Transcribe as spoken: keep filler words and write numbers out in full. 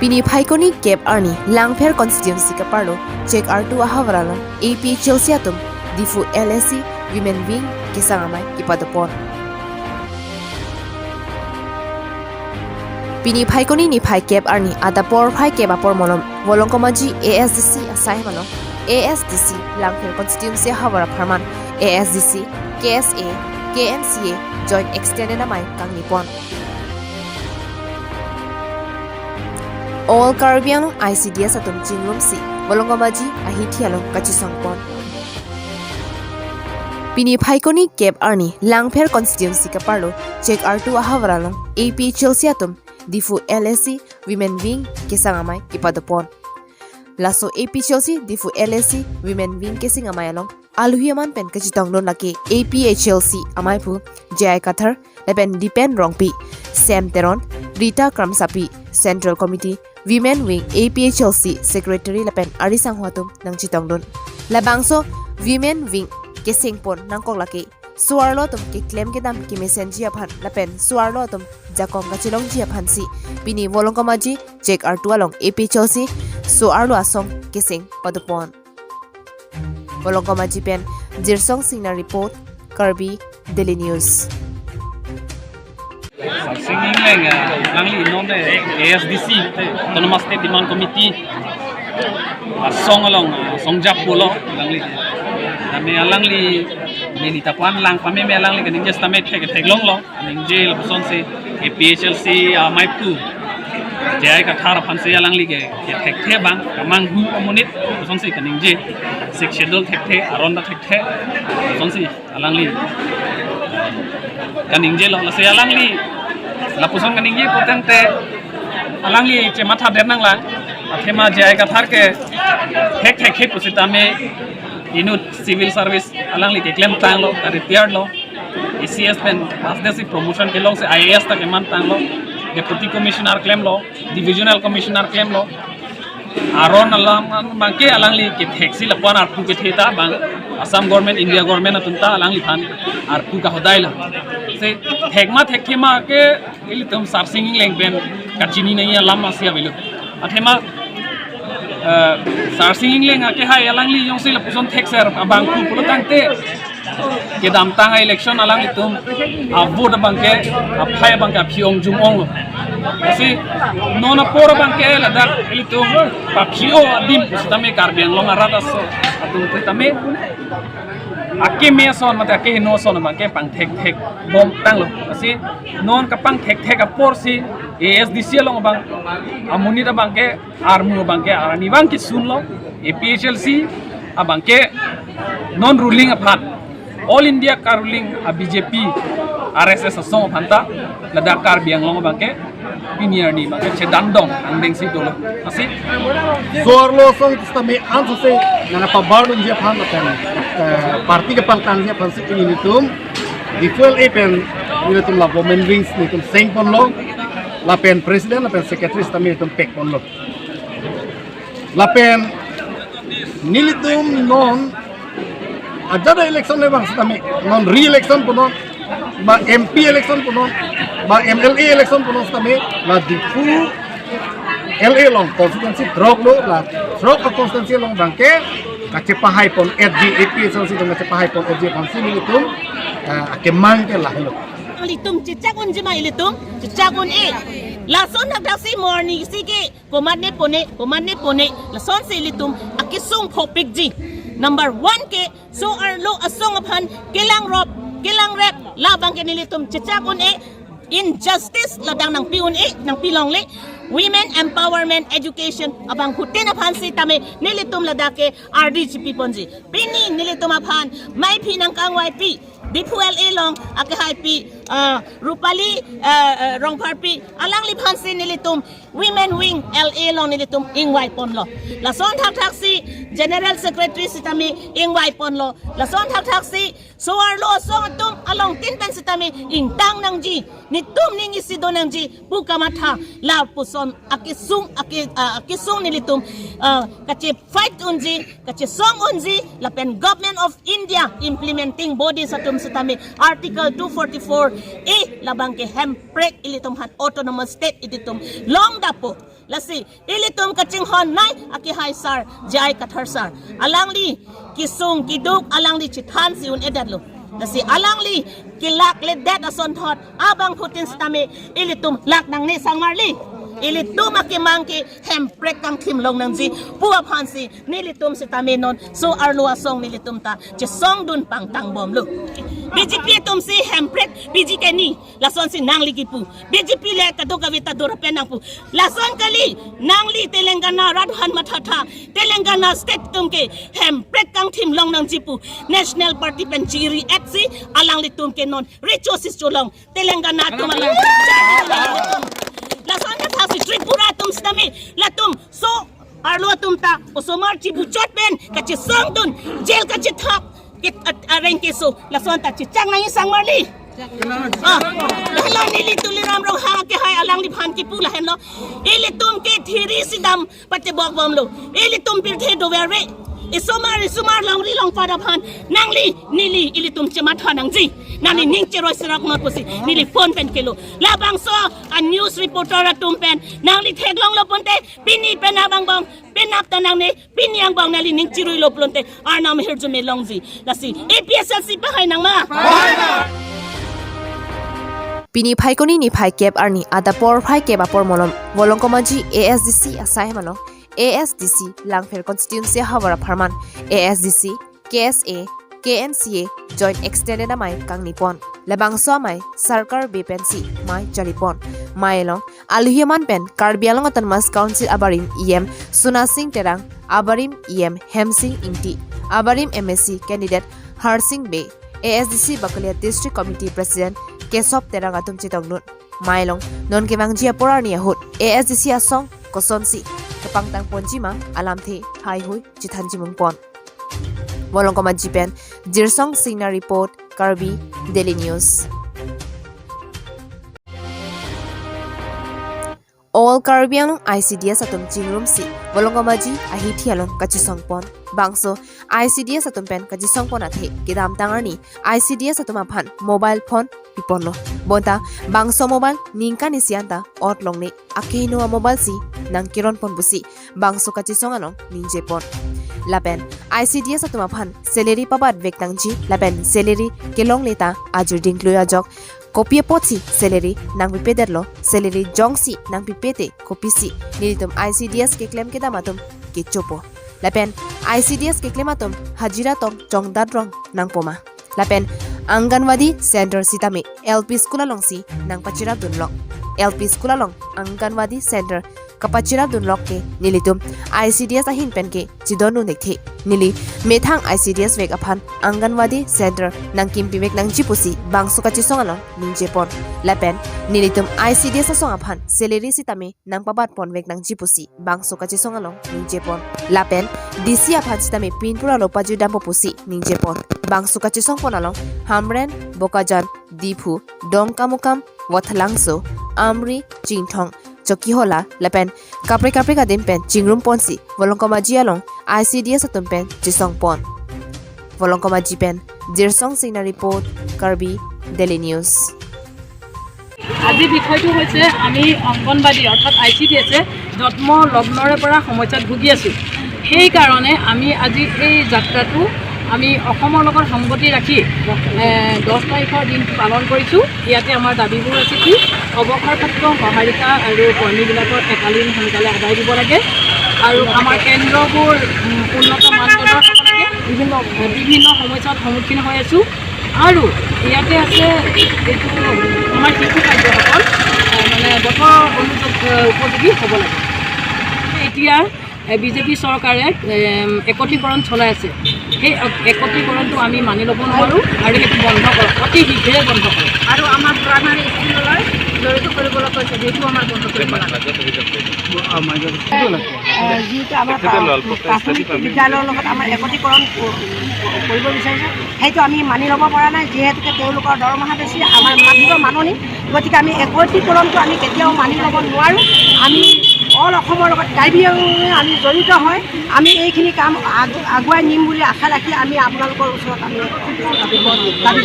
Pini Phaikuni kep arni Langpher constituency kaparlo Chekartu ahavar along A P H L C atum Diphu L A C Women Wing kesang amei kepadopon. Pini Phaikuni niphai kep arni adap porphai kep apor malom Volongkom Aji A S D C asai malom A S D C Langpher constituency ahavar apharman A S D C, K S A, K N C A joint extended amei kangnipon. All Karbi Anglong I C D S atum chingrumsi Volongkom Aji ahithi along kachesongpon. Pini Phaikuni kep arni Langpher constituency kaparlo Chekartu ahavar along A P H L C atum Diphu L A C Women Wing kesang amei kepadopon. Laso A P H L C Diphu L A C Women Wing keseng amei along alohi aman pen kachetongdun lake A P H L C ameiphu J I Kathar lapen Dipen Rongpi, Sem Teron, Rita Kramsapi, Central Committee, Women Wing A P H L C Secretary lapen arisangho atum nangchetongdun. Labangso Women Wing kesengpon nangkok lake so-arlo atum keklem kedam kemesenji aphan lapen so-arlo atum jakong kachelongji aphansi pini Volongkom Aji Chekartu along A P H L C so-arlo asong keseng padopon. Volongkom Aji pen Jirsong Singnar report, Karbi Daily News. Sarsing Engleng, ah, alangli non A S D C, Autonomous State Demand Committee asong along, ah, songjap pulo alangli. Tame alangli neli tapan lang pameme alangli kaningje tame thektheklonglo. Kaningje lapusonsi A P H L C ameiphu J I Kathar aphansi alangli ke, kethekthe abang, kamanghu amonit lapusonsi kaningje. Sixth Schedule thekthe, aron ta thekthe lapusonsi alangli kaningjelo. Lasi alangli lapuson kaningje putangte alangli chematha der nanglang. Athema J I Kathar ke thekthekthe pusitame inut civil service alangli keklemtanglo, ka-retired lo. A C S pen pass detsi promotion kelongsi I A S ta kemantanglo, Deputy Commissioner klemlo, Divisional Commissioner klemlo. Aron alam abangke alangli ketheksi lapuan arpu kethe ta abang Assam government, India government atum ta alangliphan arpu kahodailo. Si thekma thekthema ke ilitum Sarsing Engleng pen kachini nangji alam asi avelo. Athema, eh, Sarsing Engleng akehai alangli jongsi lapuson thekser abangphu pulotangte kedamtang a-election alanglitum a-vote abangke, aphai abangke aphi-ong jum-onglo. Lasi non apor abangke ladak ilitum paphi-o adim pusitame Karbi Anglong arat aso atum pusitame akeme ason mate akehingno ason abangke pangthekthek bomtanglo. Lasi non kapangthekthek aporsi A S D C along abang amonit abangke armu abangke arni abang kesunlo, A P H L C abangke non ruling aphan, All India ka-ruling a-B J P, R S S asong aphan ta ladak Karbi Anglong abangke pini arni abangke chedandong angdengsi dolo. Lasi so-arlo asong sitame ansose nangpabardunji aphan lapen, eh, party kepangtangji aphansi pini nelitum Diphu L A pen nelitum la Women Wings nelitum sengponlo, lapen president lapen secretary sitame nelitum pekponlo. Lapen nelitum non ajada election le bang sitame, non re-election punon, ba M P election punon, ba M L A election punon sitame, la Diphu L A along constituency throk lo, la throk a-constituency along abangke kachepahaipon-etji, A P H L C along kachepahaipon-etji aphansi nelitum, eh, akemang ke lahelo. Ilitum chechak unji ma ilitum, chechak un-e. Lason thakthak si morning si ke komatne pone, komatne pone, lasonsi ilitum akesung phopikji. Number one ke so-arlo asong aphan kelangrop, kelangrep, labangke nelitum chechak un-e, injustice ladak nangpi un-e, nangpi longle, women empowerment, education, abangphutin aphan sitame nelitum ladak ke ardi chipiponji. Pini nelitum aphan maiphi nangkangvaipi, Diphu L A along akehaipi, ah, Rupali, ah, ah, Rongpharpi, alangliphansi nelitum Women Wing L A along nelitum ingvaiponlo. Lason thakthak si General Secretary sitame ingvaiponlo. Lason thakthak si so-arlo asong atum alongtin pen sitame ingtang nangji, netum ning isi do nangji pu kamatha lapuson akesung, ake, ah, akesung nelitum, ah, kache-fight unji, kachesong unji, lapen Government of India implementing bodies atum sitame Article two forty-four E labang ke Hemprek ilitum aphan autonomous state ilitum longdetpo. Lasi ilitum kachinghon nei akehai sar, J I Kathar sar. Alangli kesung keduk alangli chethansi un-edetlo. Lasi alangli kelakledet asonthot abangphutin sitame ilitum lak nangne sangmarli. Ilitum akemang ke Hemprek kangthim long nangji pu aphansi nelitum sitame non so arlo asong nelitum ta chesongdun pangtangbomlo. B J P atumsi Hemprek B J P ni lasonsi nangli kipu. B J P le kadokave ta dora pen nangpu. Lason kali, nangli Telangana rat aphan mathatha, Telangana state atum ke Hemprek kangthim long nangji pu National Party pen chiri aksi alanglitum ke non recho sicho long Telangana atum alang. Lason kathaksi Tripura atum sitame latum so arlo atum ta osomar chibuchot pen kachesongdun, jail kachethap ke at-, areng keso lason ta chechak nangji sangmarli. Ah, lahenlo neli Tuliram Ronghang akehai alangliphan kipu lahenlo. Ilitum ke thiri sidam patebokbomlo. Ilitum pirthe doverve. Isomar isomar longri longpat aphan nangli neli ilitum chematha nangji. Nangli ning cheroi serok not pusi neli phone pen kelo. Labangso a news reporter atum pen nangli theklonglo ponte pini pen abang bang penap ta nangne, pini angbong nangli ning chiruilo pulote arnam hirjume longji. Lasi A P H L C pahai nangma. Pini Phaikuni niphai kep arni adap porphai kep apor malom Volongkomaji A S D C asai malom A S D C Langpher constituency havar apharman A S D C, K S A, K N C A Joint Extended amei kangnipon. Labangso amei Sarkar Bey pensi mei charipon. Mei along aluhi aman pen Karbi Anglong Autonomous Council abarim E M Sona Sing Terang, abarim E M Hemsing Ingti, abarim M A C candidate Harsing Bey, A S D C Bakalia District Committee President Kesop Terang atum chetongdun. Mei along non kevangji apor arni ahut A S D C asong kosonsi kepangtangponji ma alamthe haihui chethanji mungpon. Volongkomaji pen Jirsong Singnar report, Karbi Daily News. All Karbi Anglong I C D S atum chingrumsi Volongkomaji ahithi along kachesongpon. Bangso I C D S atum pen kachesongpon athe kedamtang arni I C D S atum aphan mobile phone piponlo. Bonta bangso mobile ningkan isi anta ot longne, akehingno a-mobile si nangkeronpon pusi bangso kachesong along ningjepon. Lapen I C D S atum aphan salary pabatvek nangji lapen salary kelongle ta ajir dingklui ajok kopi apotsi salary nangpipedetlo, salary jongsi nangpipete kopisi nelitum I C D S keklem kedam atum kechopo. Lapen I C D S keklem atum hajira tong chongdat rong nangpo ma. Lapen Anganwadi Center sitame L P School alongsi nangpachirapdunlok. L P School along Anganwadi Center kapachirapdunlok ke nelitum I C D S ahin pen ke chidondun thekthe. Neli methang I C D S vek aphan Anganwadi Center nangkimpivek nangji pusi bangso kachesong along ningjepon. Lapen nelitum I C D S asong aphan salary sitame nangpabatponvek nangji pusi bangso kachesong along ningjepon. Lapen D C aphan sitame pinpura lo pajuidampo pusi ningjepon. Bangso kachesongpon along Hamren, Bokajan, Diphu, Dongkamukam, Vathalangso, Amri, Chinthong, Chokihola lapen kaprek kaprek adim pen chingrumponsi Volongkomaji along I C D S atum pen chesongpon. Volongkomaji pen Jirsong Singnar report, Karbi Daily News. আজি বিষয়টো হৈছে আমি অংগনবাদী অৰ্থাৎ I C D এছে জন্ম লগ্নৰে পৰা সমস্যাত ভুগি আছোঁ। সেইকাৰণে আমি আজি এই যাত্ৰাটো আমি অসমৰ লগত সংগতি ৰাখি, এ, দহ তাৰিখৰ দিনটো পালন কৰিছোঁ। ইয়াতে আমাৰ দাবীবোৰ আছে কি, অৱসৰপ্ৰাপ্ত সহায়িকা আৰু কৰ্মীবিলাকৰ একালিন সোনকালে আদায় দিব লাগে আৰু আমাৰ কেন্দ্ৰবোৰ, উম, উন্নত মানদণ্ডৰ হ'ব লাগে। বিভিন্ন, বিভিন্ন সমস্যাৰ সন্মুখীন হৈ আছোঁ আৰু ইয়াতে আছে এইটো আমাৰ শিশু খাদ্যসকল, এ, মানে বতৰ অনুযোগ-, এ, উপযোগী হ'ব লাগে। এতিয়া এ, বি জে পি চৰকাৰে, এ, একত্ৰীকৰণ চলাই আছে। সেই এক-, একত্ৰীকৰণটো আমি মানি ল'ব নোৱাৰোঁ আৰু সেইটো বন্ধ কৰক, অতি শীঘ্ৰে বন্ধ কৰক। আৰু আমাক প্ৰাইমাৰী স্কুললৈ জড়িত কৰিবলৈ কৈছে, সেইটো আমাৰ বন্ধ কৰিব লাগে। এ, যিহেতু আমাৰ প্ৰা-, প্ৰাথমিক বিদ্যালয়ৰ লগত আমাৰ একত্ৰীকৰণ ক-, ক-, কৰিব বিচাৰিছে, সেইটো আমি মানি ল'ব পৰা নাই, যিহেতুকে তেওঁলোকৰ দৰমহা বেছি, আমাৰ মাত্ৰ মাননি। গতিকে আমি একত্ৰীকৰণটো আমি কেতিয়াও মানি ল'ব নোৱাৰোঁ। আমি অল অসমৰ লগত কাৰ্বি আংলঙে আমি জড়িত হয়। আমি এইখিনি কাম আগ-, আগুৱাই নিম বুলি আশা ৰাখি আমি আপোনালোকৰ ওচৰত আমি দাবী